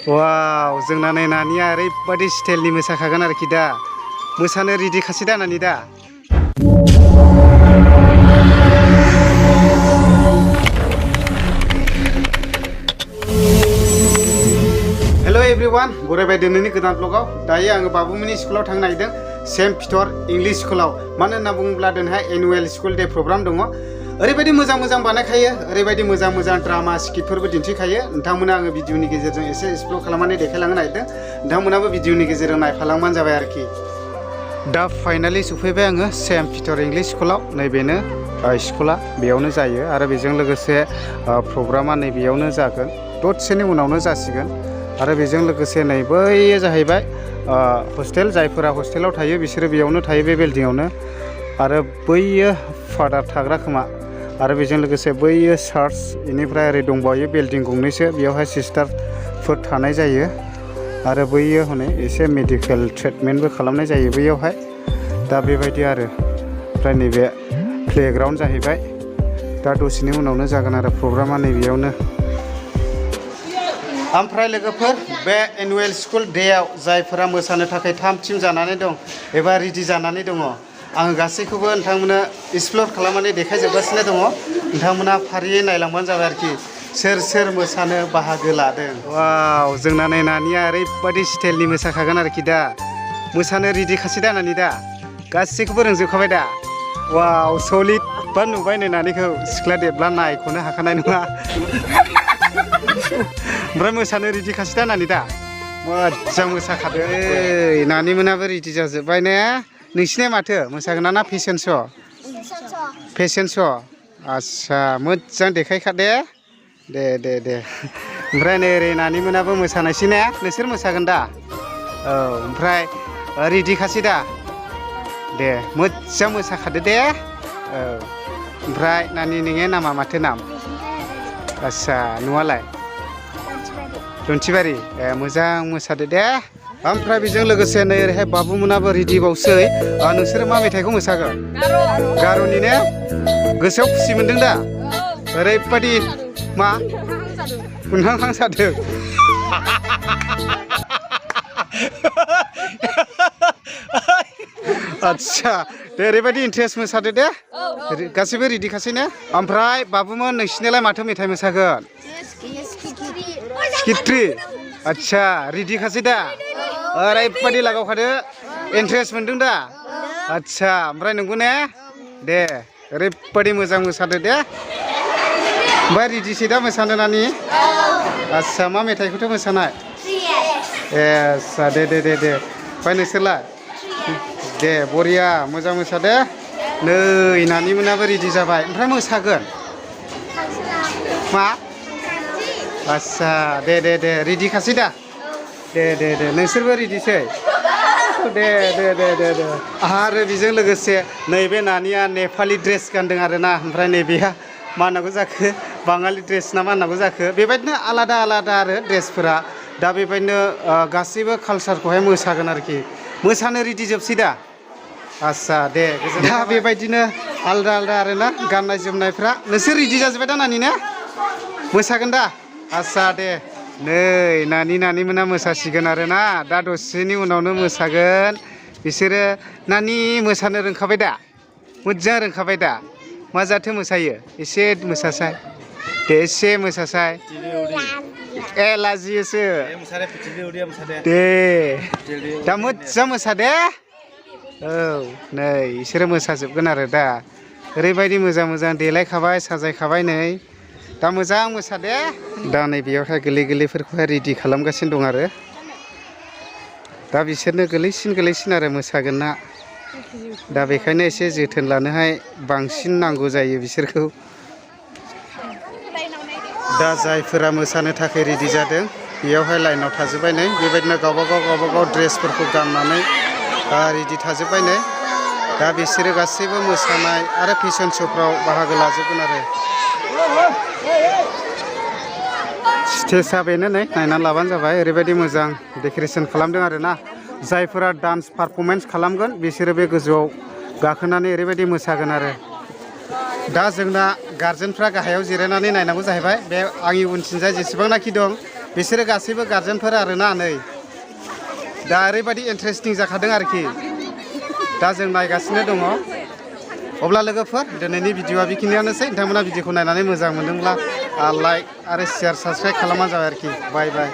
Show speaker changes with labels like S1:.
S1: वाव जोंना नै नानिया ओरैबायदि स्टाइलनि मोसाखागोन आरोखि दा मोसानो रेडि खासै दा नानि दा हेलो एवरीवन बरायबाय दिनैनि गोदान ब्लगाव दायो आङो बाबुमोननि स्कुलाव थांनो नागिरदों सेन्ट पिटर इंलिश स्कुलाव मानो होनना बुङोब्ला दिनैहाय एनुवेल स्कुल डे प्रग्राम दङ ओरैबायदि मोजां मोजां बानायखायो ओरैबायदि मोजां मोजां ड्रामा स्किटफोरबो दिन्थिखायो नोंथांमोना आङो भिडिअनि गेजेरजों एसे एक्सप्लर खालामनानै देखायलांनो नागिरदों नोंथांमोनाबो भिडिअनि गेजेरजों नायफालांबानो जाबाय आरोखि दा फाइनालि सफैबाय आङो सेन्ट पिटर इंलिश स्कुलाव नैबेनो स्कुला बेयावनो जायो आरो बेजों लोगोसे प्रग्रामा नैबेयावनो जागोन दसेनि उनावनो जासिगोन आरो बेजों लोगोसे नै बैयो जाहैबाय हस्टेल जायफोरा हस्टेलाव थायो बिसोरो बेयावनो थायो बे बिल्डिंआवनो आरो बैयो फादार थाग्रा खोमा आरो बेजों लोगोसे बैयो चार्च बेनिफ्राय ओरै दंबावो बिल्डिं गंनैसो बेयावहाय सिस्टारफोर थानाय जायो आरो बैयो हनै एसे मेडिकेल ट्रिटमेन्टबो खालामनाय जायो बैयावहाय दा बेबायदि आरो ओमफ्राय नैबे प्लेग्राउन्ड जाहैबाय दा दसेनि उनावनो जागोन आरो प्रग्रामा नैबेयावनो ओमफ्राय लोगोफोर बे एनुवेल स्कुल डेआव जायफोरा मोसानो थाखाय थाम थिम जानानै दं एबा रेडि जानानै दङ आङो गासैखौबो नोंथांमोननो एक्सप्लर खालामनानै देखायजोबगासिनो दङ नोंथांमोना फारियै नायलांबानो जाबाय आरोखि सोर सोर मोसानो बाहागो लादों वाव जोंना नै नानिया ओरैबायदि स्टाइलनि मोसाखागोन आरोखि दा मोसानो रेडि खासै दा नानि दा गासैखौबो रोंजोबखाबाय दा वाव सलिड बा नुबाय नै नानिखौ सिख्ला देरब्ला नायख'नो हाखानाय नङा ओमफ्राय मोसानो रेडि खासै दा नानि दा मोजां मोसाखादों ओइ नानि मोनाबो रेडि जाजोब्बाय ने नोंसिना माथो मोसागोन ना फेशन श' फेशन श' आस्सा मोजां देखायखादे दे ओमफ्राय नै ओरै नानि मोनाबो मोसानायसै ने नोंसोर मोसागोन दा औ ओमफ्राय रेडि खासै दा दे मोजां मोसाखादो दे औ ओमफ्राय नानि नोंनि नामा माथो नाम आस्सा न'आलाय रन्थिबारि ए मोजां मोसादो दे ओमफ्राय बेजों लोगोसे नै ओरैहाय बाबुमोनाबो रेडि बावसै नोंसोरो मा मेथाइखौ मोसागोन गार'नि ने गोसोआव खुसि मोनदों दा ओरैबायदि मा उनहांहां जादों आदसा दे ओरैबायदि इन्टारेस्ट मोसादो दे गासैबो रेडि खासै ने ओमफ्राय बाबुमोन नोंसिनालाय माथो मेथाइ मोसागोन स्किट्रि आदसा रेडि खासै दा ओरैबायदि लागावखादो इन्टारेस्ट मोनदों दा आदसा ओमफ्राय नंगौ ने दे ओरैबायदि मोजां मोसादो दे ओमफ्राय रेडिसै दा मोसानो नानि आदसा मा मेथाइखौथ' मोसानाय ए आदसा दे ओमफ्राय नोंसोरलाय दे बरिया मोजां मोसादे नै नानि मोनाबो रेडि जाबाय ओमफ्राय मोसागोन मा आस्सा दे रेडि खासै दा दे नोंसोरबो रेडिसै दे आरो बेजों लोगोसे नैबे नानिया नेपालि ड्रेस गानदों आरोना ओमफ्राय नैबेहा मा होननांगौ जाखो बाङालि ड्रेस ना मा होननांगौ जाखो बेबायदिनो आलादा आरो ड्रेसफोरा दा बेबायदिनो गासैबो कालसारखौहाय मोसागोन आरोखि मोसानो रेडि जोबसै दा आस्सा दे दा बेबायदिनो आलादा आरोना गाननाय जोमनायफ्रा नोंसोर रेडि जाजोब्बाय दा नानि ने मोसागोन दा आस्सा दे नै नानि मोना मोसासिगोन आरोना दा दसेनि उनावनो मोसागोन बिसोरो नानि मोसानो रोंखाबाय दा मोजां रोंखाबाय दा मा जाथो मोसायो एसे मोसासाय दे एसे मोसासाय ए लाजियोसो दे दा मोजां मोसा दे औ नै बिसोरो मोसाजोबगोन आरो दा ओरैबायदि मोजां देलायखाबाय साजायखाबाय नै दा मोजां मोसादे दा नै बेयावहाय गोरलैफोरखौहाय रेडि खालामगासिनो दं आरो दा बिसोरनो गोरलैसिन आरो मोसागोन ना दा बेखायनो एसे जोथोन लानोहाय बांसिन नांगौ जायो बिसोरखौ दा जायफोरा मोसानो थाखाय रेडि जादों बेयावहाय लाइनाव थाजोब्बाय नै बेबायदिनो गावबागाव ड्रेसफोरखौ गाननानै रेडि थाजोब्बाय नै दा बिसोरो गासैबो मोसानाय आरो फेशन श'फ्राव बाहागो लाजोबगोन आरो स्टेजआ बेनो नै नायनानै लाबानो जाबाय ओरैबायदि मोजां डेक'रेसन खालामदों आरोना जायफोरा डान्स पारफरमेन्स खालामगोन बिसोरो बे गोजौआव गाखोनानै ओरैबायदि मोसागोन आरो दा जोंना गार्जेनफ्रा गाहायाव जिरायनानै नायनांगौ जाहैबाय बे आंनि उनथिंजाय जेसेबांनाखि दं बिसोरो गासैबो गार्जेनफोर आरोना नै दा ओरैबायदि इन्टारेस्टिं जाखादों आरोखि दा जों नायगासिनो दङ अब्ला लोगोफोर दिनैनि भिडिअआ बेखिनियानोसै नोंथांमोना भिडिअखौ नायनानै मोजां मोनदोंब्ला लाइक आरो शेयार साबस्क्राइब खालामबानो जाबाय आरोखि बाय बाय